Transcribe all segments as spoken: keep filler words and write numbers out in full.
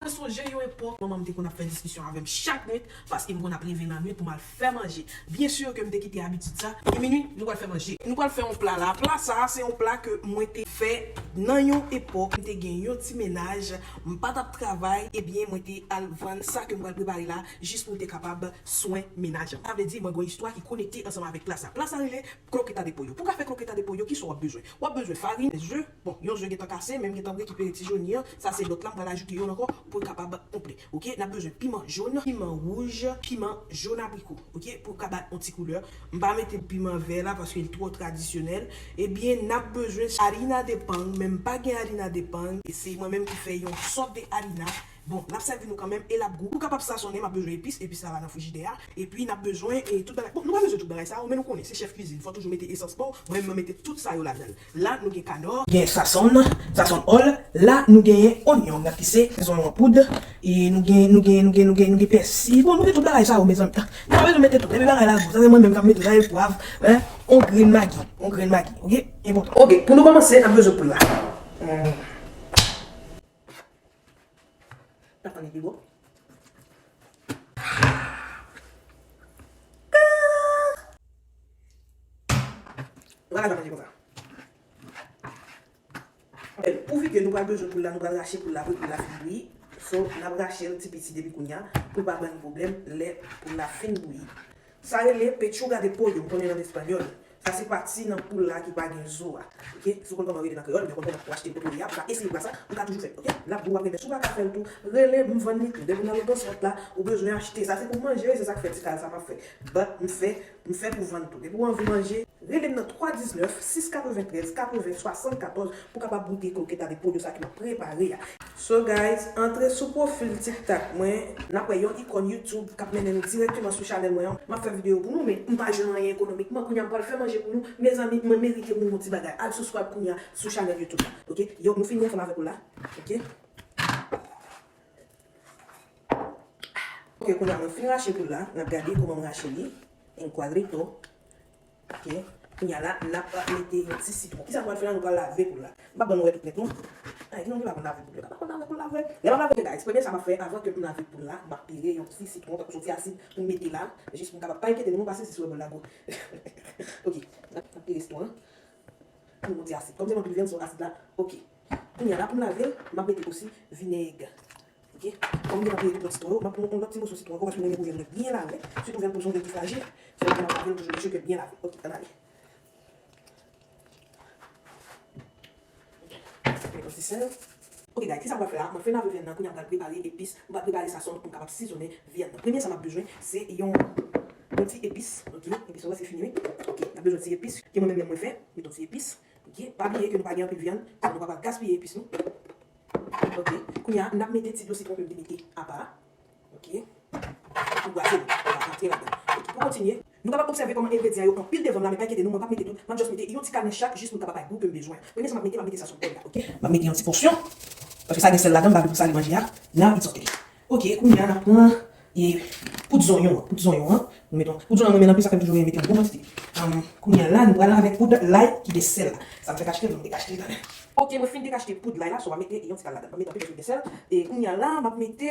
Mwen sonje yon epòk, manman m te konn ap fè diskisyon avè m chak nwit, paske m konn ap leve lannwit pou m al fè manje. Byen si ke m te kite abitid sa, e minui, nou pral fè manje. Nou pral fè yon pla la. Pla sa a, se yon pla ke mwen te fè nan yon epòk, m te gen yon ti mennaj, m pa t ap travay, ebyen, mwen te al vann sa ke m pral prepare la, jis pou m te kapab swen mennaj. Sa vle di, mwen gen yon istwa ki konekte ansanm avèk pla sa. Pla sa rele croqueta de pollo. Pou w ka fè croqueta de pollo, kisa w ap bezwen? W ap bezwen farin, ze, bon, yon ze gentan kase, men m gentan rekipere ti joni an. Sa se lòt la, m pral ajoute youn ankò pou l kapab konplè. Oke, n ap bezwen piman jòn, piman wouj, piman jòn apriko. Oke, pou l ka bay yon ti koulè. M pa mete piman vè la paske l twò tradisyonèl. Ebyen, n ap bezwen harina de pan, men m pa gen harina de pan. E se mwen menm ki fè yon sòt de harina. Bon, l ap sèvi nou kanmenm e l ap gou. Pou kapab sazonnen, m ap bezwen epis, epis la la nan frijidè a. Epi n ap bezwen e tout bagay. Bon, nou pa bezwen tout bagay sa yo, men nou konnen se chèf kwizin, fò toujou mete esans bon. Mwen menm mwen mete tout sa yo ladan l. La nou gen kanò, gen sazon, sazon òl. La nou genyen onyon n ap pise, sezon an poud. E nou gen, nou gen, nou gen, nou gen, nou gen pèsi. Bon, nou gen tout bagay sa yo, mezanmi. Nou pa bezwen mete tout, epi bagay la gou. Sa se mwen menm k ap mete, sa se pwav, en, on grenn magi, on grenn magi, oke? Enpòtan. Oke, pou nou kòmanse, n ap bezwen poul la. Hmm. N ap tann li pi bon. Nou pa ka manje konsa. Pou vit ke nou pral bezwen poul la, nou pral rache poul la, pou poul la fin bouyi. So, n ap rache l ti piti depi kounye a, pou l pa ban nou pwoblèm lè poul la fin bouyi. Sa rele pechuga de pollo, m konnen nan espanyòl. Sa se pati nan poul la ki pa gen zo a. Oke? Si w konn kòman rele nan kreyòl, oubyen w konn kòman pou achte l kote w ye a, pou w ka eseye pla sa, ou ka toujou fè l. Oke? L ap gou, w ap renmen. Si w pa ka fè l tou, rele m, m vann li tou. Depi w nan Lagos, wòt la, ou bezwen achte. Sa se pou manje, wi, se sa k fè ti kal sa m ap fè. But, m fè, m fè pou vann tou. Depi w anvi manje, rele m nan twa diznèf, sis katreventrèz, katreven, swasannkatòz pou w kapab goute croqueta de pollo sa ke m ap prepare a. So guys, antre sou pwofil TikTok mwen, n ap wè yon ikòn YouTube k ap mennen nou dirèkteman sou chanèl mwen an. M ap fè videyo pou nou, men m pa jwenn anyen ekonomikman. Kounye a m pral fè manje pou nou. Mezanmi, mwen merite pou nou yon ti bagay. Al subscribe kounye a sou chanèl YouTube la. Oke? Yo, nou fini ansanm avèk ou la. Oke? Oke, kounye a mwen fin rache poul la. N ap gade kòman m rache li. En cuadrito. Oke. Kounye a la, n ap mete yon ti sitwon. Kisa nou pral fè la? Nou pral lave poul la. M pa ban nou wè tout nèt non. Ay, di nou ki pa konn lave poul yo. Ka pa konn lave poul la vre. Lè m ap lave poul, guys, premye sa m ap fè, avan ke m lave poul la, m ap pire yon ti sitwon, tankou se yon ti asid pou m mete la, jis pou m kapab pa enkyete nou, nou pa sezi si w wè bòl la gwo. Oke. N ap, n ap pire sitwon an. Pou nou ti asid. Kòm se m anpil vyann, se yon asid la. Oke. Kounye a la, pou m lave l, m ap mete osi vinèg. Oke? Kòm m gentan pile tout lòt sitwon yo, m ap pran yon lòt ti moso sitwon ankò, paske mwen renmen pou vyann mwen byen lave. Sitou vyann poulson, vyann ki fraji. Fò m ap lave l toujou, mesye, ke l byen lave. Oke, ann ale. Met yon ti sèl. Oke, guys, kisa m pral fè la? Mwen fin lave vyann nan, kounye a m pral prepare epis, m pral prepare sazon pou m kapab sizonnen vyann nan. Premye sa m ap bezwen, se yon, yon ti epis. Oke, epis mwen prèske fini, wi. Oke, n ap bezwen ti epis, ke mwen menm, menm mwen fè. Met yon ti epis. Oke, pa bliye ke nou pa gen anpil vyann, so nou pa pral gaspiye epis nou. Oke, kounye a, n ap mete ti dlo sitwon ke m te mete apa a. Oke. Pou brase l, l ap rantre ladan. Oke, pou kontinye, nou kapab obsève kòman engredyan yo anpil devan m la, men pa enkyete nou, mwen p ap mete tout, m ap just mete yon ti kal nan chak, jis pou l kapab bay gou ke m bezwen. Premye sa m ap mete, m ap mete sazon òl la, oke? M ap mete yon ti pòsyon, paske sa gen sèl ladan, m pa vle pou sale manje a. Now it's okay. Oke, kounye a, n ap pran, e, poud zonyon an, poud zonyon an. Nou met yon poud zonyon, mwen renmen anpil, sa fè m toujou renmen mete yon bon kantite. Am, kounye a la, nou pral avèk poud lay ki gen sèl la. Sa m fèk achte l, mwen dekachte l talè. Oke, mwen fin dekachte poud lay la, so m ap mete yon ti kal ladan. M ap mete anpil paske l gen sèl. E kounye a la, m ap mete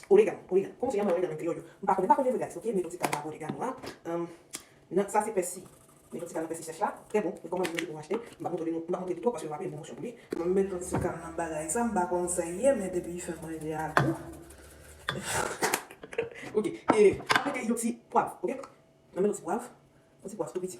oregano, oregano. Kòman se yon oregano nan kreyòl yo? M pa konnen, m pa konnen vre, guys, oke? Met yon ti kal oregano a. Am, nan, sa se pèsi. Met yon ti kal nan pèsi sèch la. Trè bon. Men kòman nou te pou achte? M pa montre nou, m pa montre li twòp paske nou pa peye pwomosyon pou li. Mwen met yon ti kal nan bagay sa, m pa konn sa l ye, men depi l fè manje a gou. Oke, e, n ap mete yon ti pwav, oke? N ap mete yon ti pwav, yon ti pwav tou piti.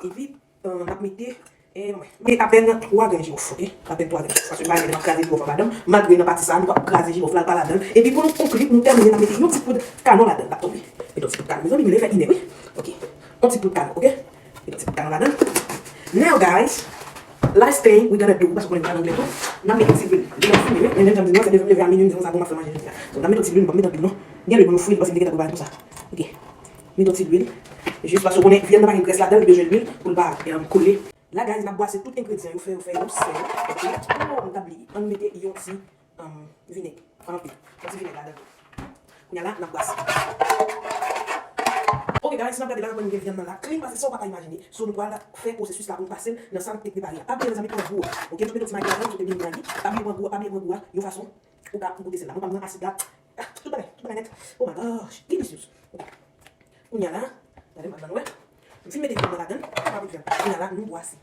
Epi, e, n ap mete, e, mete apèn twa grenn jiwòf, oke? Apèn twa grenn. Paske m pa renmen lè m ap kraze jiwòf anba dan m. Malgre nan pati sa a, nou p ap kraze jiwòf la, l pa ladan l. Epi pou nou konkli, pou nou tèmine, n ap mete yon ti poud kanon ladan. L ap tonbe. Mete yon ti poud kanon. Mezanmi, nou lè fè inè, wi. Oke. Yon ti poud kanon, oke? Yon ti poud kanon ladan. Now, guys, last thing we gonna do, paske w konnen m pa nan anglè tou, n ap mete ti lwil. Lwil ap fini, wi. Men menm jan m di nou an, se depi m leve a minui, m di konsa pou m ap fè manje jodi a. So, n ap mete yon ti lwil, m p ap mete anpil non. Gen lwil pou nou fri l, paske m te gentan prepare l konsa. Oke. Mete yon ti lwil. Jis paske w konnen vyann nan pa gen grès ladan l, li bezwen lwil pou l pa, em, kole. La, guys, n ap bwase tout engredyan yo, fè yo sèl. Oke. Oh, m t ap bliye. Ann mete yon ti, em, vinèg. Pa anpil. Yon ti vinèg ladan tou. Kounye a la, n ap bwase. Oke, guys, n ap gade la, n ap wè nou gen vyann nan la clean, paske sa w pa ka imajine. So, nou pral fè pwosesis la pou nou pase l nan sa nou te prepare a. Pa bliye, mezanmi, pran gou a. Oke, nou te met yon ti magi ladan, nou te byen magi. Pa bliye pran gou a, pa bliye pran gou a. Yon fason, Ou ka goute sèl la. Mwen pa m nan asid la. Ah, tout bagay, tout bagay nèt. Oh my gosh, delicious. Ok. Kounye a la, gade m pa ban nou wè. M fin mete vyann nan ladann, m pa met vyann. Kounye a la, nou bwase.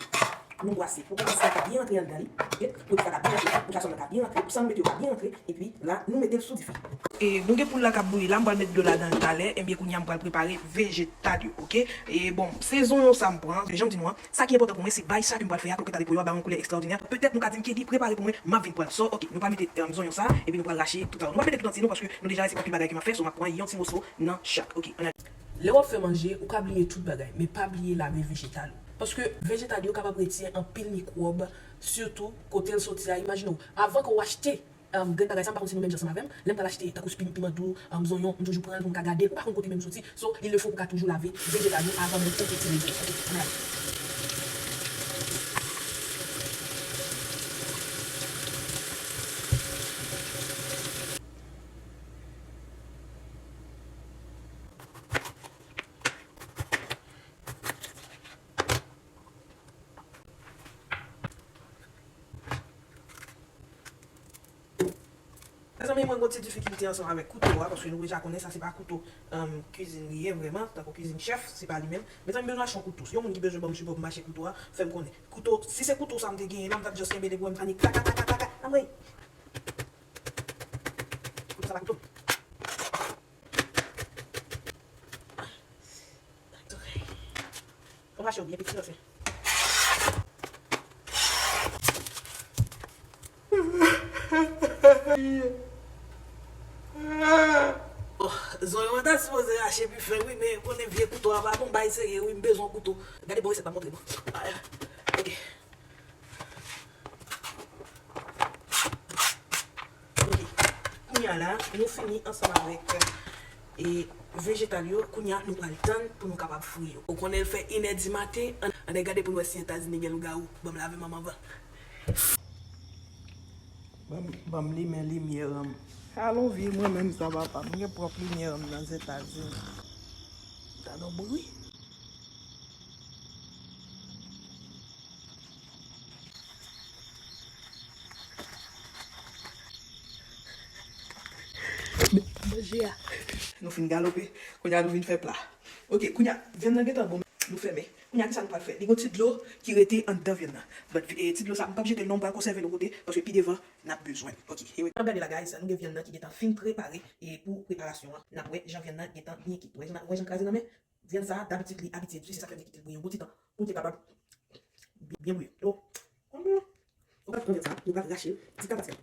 Nou bwase. Pou epis la ka byen rantre anndan li. Ok? Pou epis la ka byen rantre. Pou sazon nan ka byen rantre. Pou san nou mete yo ka byen rantre. Epi la, nou mete l sou dife. E nou gen poul la k ap bouyi la, m pral met dlo ladan l talè. Ebyen, kounye a, m pral prepare vejetal yo. Ok? E bon, se zonyon sa m pran. Jan m di nou an, sa ki enpòtan pou mwen, se bay sa ke m pral fè a, kroketa de poyo a, ba yon koulè ekstraòdinè. Petèt nou ka di m, Kelly, prepare pou mwen, m ap vin pran l. So, ok, nou pral mete, um, zonyon sa, epi nou pral rache tout sa. Nou pral mete tout antye non, paske nou deja wè se anpil bagay ke m ap fè, so m ap pran yon ti moso nan chak. Ok, ann ale. Lè w ap fè manje, ou ka bliye tout bagay, men pa bliye lave vejetal ou. Paske vejetal yo kapab retire anpil mikwòb, sitou kote l soti a. Imajine w, avan ke w achte, um, grenn bagay sa, m pa konn si nou menm jan ansanm avè m. Lè m pral achte, tankou pi-, piman dou, um, zonyon, m toujou pran l pou m ka gade l. Ou pa konn kote menm soti. So, il le faut pou w ka toujou lave vejetal ou avan menm ou retire yo. Ok, ann ale. Mezanmi, mwen gon ti difikilte ansanm avèk kouto a, paske nou deja konnen sa se pa kouto, um, kwizin li ye vrèman, tankou kwizin chèf, se pa li menm. Mezanmi, m bezwen achte yon kouto. Si yon moun ki bezwen ban m sipò pou m achte kouto a, fè m konnen. Kouto, si se kouto sa m te genyen la, m t ap just kenbe li pou mwen, m t annik klak, klak, klak, klak, klak, anmwey. Kouto sa pa kouto. Fò m rache yo byen piti, anfen. Oh, zonyon an ta sipoze rache pi fen, wi, men konnen vye kouto a pa bon, bay serye, wi, m bezwen kouto. Gade bon resèt la, montre bon. Ok. Ok. Kounye a la, nou fini ansanm avèk, e, vejetal yo. Kounye a, nou pral tann pou nou kapab fri yo. Ou konnen l fè inè di maten, ann, ann gade pou n wè si Etazini gen lougawou. Ban m lave men m anvan. Ban m, ban m limen limyè an m. Alon vi mwen menm sa papa. M gen pwòp limyè an m nan Etazini. Gade yon bri. Manje a. Nou fin galope, kounye a nou vin fè pla. Ok, kounye a, vyann nan gentan bon, nou fèmen. Kounye a, kisa nou pral fè? Li gon ti dlo ki rete anndan vyann nan. But, e, ti dlo sa, m p ap jete l non, m pral konsève l yon kote, paske pi devan, n ap bezwen. Ok, e, n ap gade la, guys, nou gen vyann nan ki gentan fin prepare, e pou preparasyon an, n ap wè jan vyann nan gentan byen kit. Wè jan, wè jan l kraze nan men? Vyann sa, dabitid, li abitye di, se sa k fè m te kite l bouyi yon bon ti tan pou l te kapab byen bouyi. Yo, konbyen? Ou pral pran vyann sa, nou pral rache l ti tan pasyèl.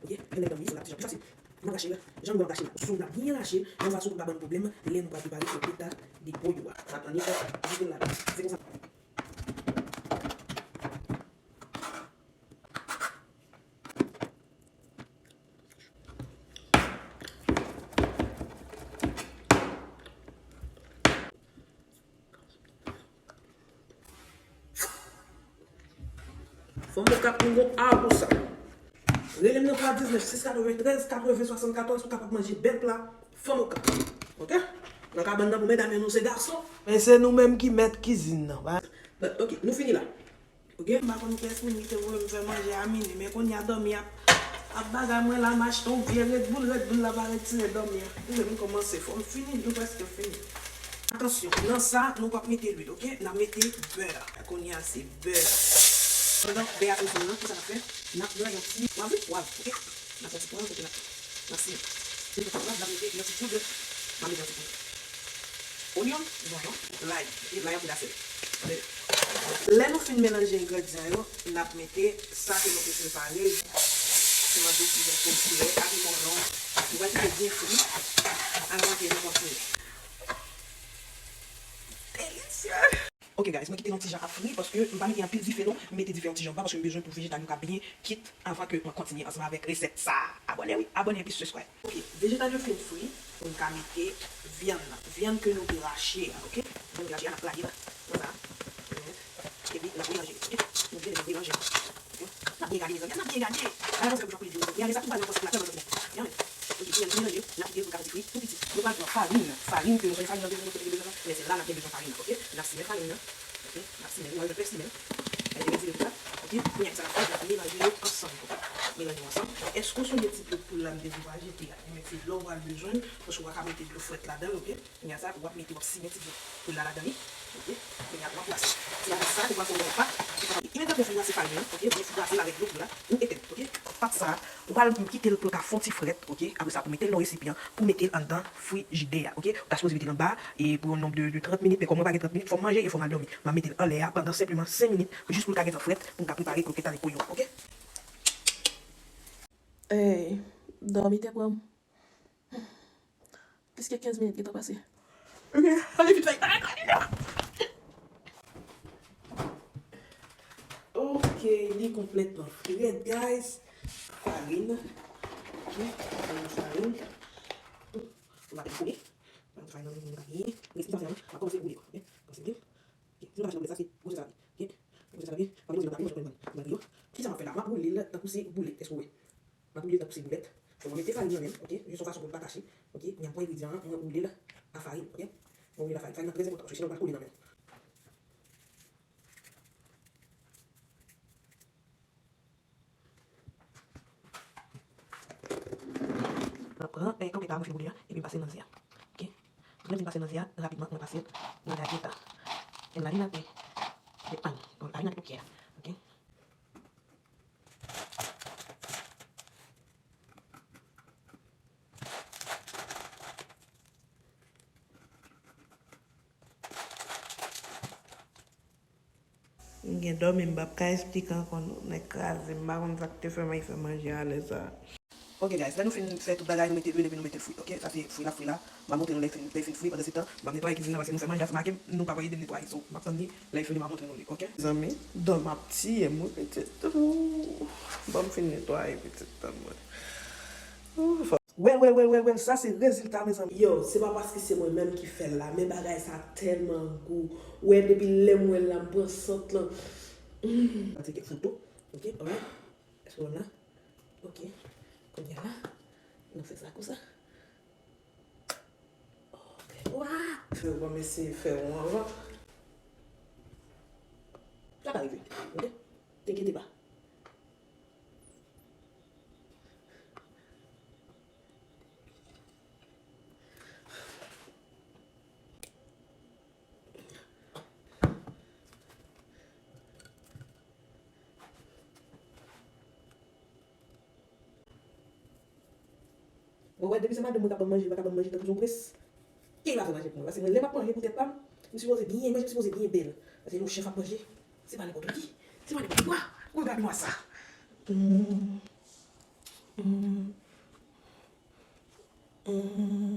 Ok, vyann nan gentan bouyi, so n ap ti rache. N ap rache l, jan nou wè m rache l la. So n ap byen rache l, yon fason pou l pa ban n pwoblèm lè nou pral prepare kroketa de poyo a. N ap annik jete l ladan. Se konsa. Fanm Okap, nou gon a pou sa. Rele m nan twa diznèf sis katreventrèz katreven swasannkatòz pou w kapab manje bèl pla Fanm Okap. Ok? Nan kabann nan pou medam yo, nou se gason. Men se nou menm ki mèt kizin nan. But, ok, nou fini la. Ok, m pa konn kiyès moun ki te voye m fè manje a midi, men kounye a dòmi ap, ap bagay mwen la, m achte yon vye Red Bull, Red Bull la pa retire dòmi an. Kounye a m kòmanse, fò m fini, nou prèske fini. Atansyon, nan sa, nou p ap mete lwil, ok? N ap mete bè. Kounye a se bè. Pandan bè a ap fini an, kisa n ap fè? N ap pran yon ti pwav, pwav, ok? N ap pran ti pwav, epi n ap, n ap simen. Depi pwav la, n ap mete yon ti poud, n ap mete yon ti poud onyon, zonyon, lay, epi lay an poud a sèl. Lè nou fin melanje engredyan yo, n ap mete sa ke nou te prepare, piman dou, piman kou, kilè, a piman wonn. Nou pral kite l byen fri anvan ke nou kontinye. Delicious! Ok guys, mwen kite l yon ti jan ap fri paske m pa mete anpil dife non, m mete dife yon ti jan ba paske m bezwen pou vejetal yo ka byen kit anvan ke mwen kontinye ansanm avèk resèt sa. Abòne wi, abòne epi subscribe. Ok, vejetal yo fin fri, pou n ka mete vyann nan. Vyann ke nou te rache a, ok? Vyann rache a, n ap lage nan sa. Epi n ap melanje, ok? Nou byen melanje. N ap byen gade, mezanmi, n ap byen gade. Ala konsa pou jan pou li di, gade sa, tout bagay nan pwosèt la, tèlman jòt. Gade. Ok, kounye a nou melanje, n ap kite l pou l ka piti fri, tou piti. Nou pral pran farin, farin ke nou konnen farin nan, nou te bezwen, men se la n ap gen bezwen farin nan, ok? N ap simen farin nan, ok? N ap simen, nou pral fè simen. Gade, retire tout la, ok? Kounye a, sa n ap fè, n ap melanje yo ansanm, ok? Melanj yo ansanm. Èske w sonje ti dlo poul la m te di w pa jete a? Ebyen, se la w pral bezwen l, paske w pa ka mete dlo frèt ladan l, oke? Kounye a sa, w ap mete, w ap simen ti dlo poul la ladan li, oke? Kounye a, w ap brase. Se avèk sa, ou pral fè yon pat. Imedyatman w fin brase farin an, oke? Ou fin brase l avèk dlo poul la, ou etenn, oke? Pat sa, ou pral kite l pou l ka fon ti frèt, oke? Apre sa, pou mete l nan resipyan, pou mete l anndan frijidè a, oke? Ou ta sipoze mete l anba, e pou yon nonb de, de trant minit, men kòm mwen pa gen trant minit, fò m manje e fò m al dòmi. M ap mete l anlè a pandan senpleman senk minit, jis pou l ka gentan frèt, pou m ka prepare krokèt avèk oyon, oke? Ey, dòmi te pran m. Plis ke kenz minit gentan pase. Ok, ale vit fè. Ok, li konplètman frèt, guys. Farin. Ok, farin, farin. Ou va fè koule. Farin nan men mwen, mwen pa genyen. Men si sa fè, mwen kòmanse koule. Ok, kòmanse koule. Ok, si nou pa fè koule, sa se gwosè sa. Ok, gwosè sa. Ok, pa poze nan tapi, mwen jwenn nan bagay yo. Kisa m ap fè la? M ap woule l tankou se boulèt. Èske w wè? M ap woule l tankou se boulèt. Donk, mwen mete farin nan menm, ok? Jis yon fason pou l pa tache. Ok? Kounye a, m pran engredyan an, mwen woule l a farin, ok? Mwen woule l a farin. Farin nan trè enpòtan, paske sinon l pral kole nan men w. Mwen pran, eh, krokèt la, mwen fin woule a, epi m pase l nan ze a. Ok? Lè m fin pase l nan ze a, rapidman, mwen pase l nan galleta. E m lage laten de pany. Bon, lage laten pou kyè a. Ok? M gen dòmi, m p ap ka esplike ankò non. Nèg kraze, m pa konn sa k te fè m al fè manje a lè sa. Ok guys, lè nou fin fè tout bagay, nou mete lwil epi nou mete fwi, ok? Sa se fwi la, fwi la. M a montre nou lè l fin, lè l fin fri. Pandan se tan, m ap netwaye kizin nan paske nou fè manje a, se make m, nou pa pral ede m netwaye. So, m ap tann li, lè l fini, m a montre nou li, ok? Zanmi, dòm ap tiye m wi pitit. Ooh, ban m fin netwaye pitit nan mwen. Ooh, fò. Well, well, well, well, well, sa se rezilta, mezanmi. Yo, se pa paske se mwen menm ki fè l la, men bagay sa tèlman gou. Wè, depi lè m wè l la, m pran sant lan. Mm. Pran ti kèk foto, ok, alright. Èske w wè m la? Ok. Kounye a la, nou fè sa konsa. Ok. Wa! Fè w, ban m eseye fè yon anvan. Sa ka rive, ok? Enkyete pa. Ou wè, depi se madanm mwen k ap ban m manje, li pa ka ban m manje tankou yon prens. Ki va fè manje pou mwen? Paske mwen, lè m ap manje pou tèt pa m, m sipoze byen manje, m sipoze byen bèl. Paske yon chèf ap manje, se pa nenpòt ki. Se pa nenpòt ki. Wa! Gade mwa sa. Mm. Mm. Mm.